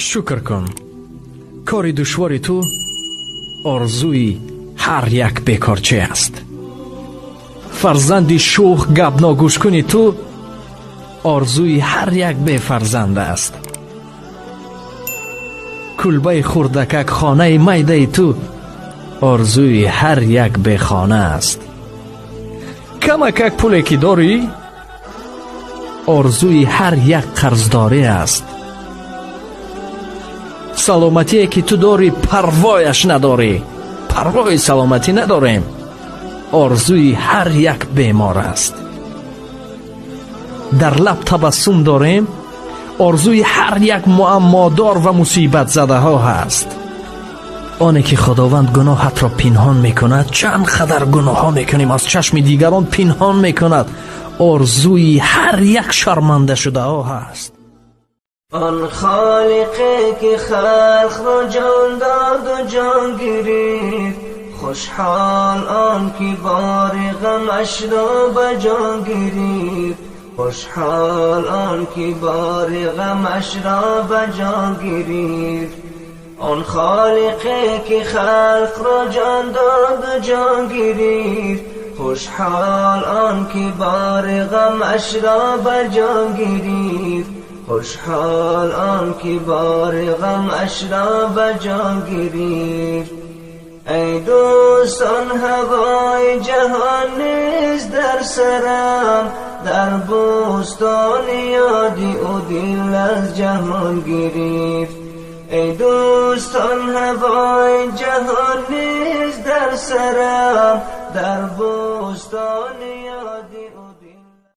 Шукр кун, кори душвори ту орзуи ҳар як бекорчӣ аст. Фарзанди шӯх гапногӯшкуни ту орзуи ҳар як бефарзанд аст. Кулбаи хурдакак, хонаи майдаи ту орзуи ҳар як бехона аст. Камакак пуле ки дорӣ, орзуи ҳар як қарздорӣ аст. Саломатие ки ту дорӣ, парвояш надорӣ, парвои саломатӣ надорем, орзуи ҳар як бемор аст. Дар лаб табассум дорем, орзуи ҳар як муаммодор ва мусибатзадаҳо ҳаст. Оне ки Худованд гуноҳатро пинҳон мекунад, чанд қадар гуноҳҳо мекунем, аз чашми дигарон пинҳон мекунад, орзуи ҳар як шармандашудаҳо ҳаст. Он холиқе ки халқро ҷон доду ҷон гирифт, хушҳол он ки бори ғамашро ба ҷон гирифт, хушҳол он ки бори ғамашро ба ҷон гирифт. Он холиқе ки халқро ҷон доду ҷон гирифт, хушҳол он ки бори ғамашро ба ҷон гирифт, хушҳол он ки бори ғамашро ба ҷон гирифт. Эй дӯстон, ҳавои ҷаҳон нест дар сарам, дар бӯстони ёди ӯ дил аз ҷаҳон гирифт. Эй дӯстон, ҳавои ҷаҳон нест дар сарам, дар бӯстони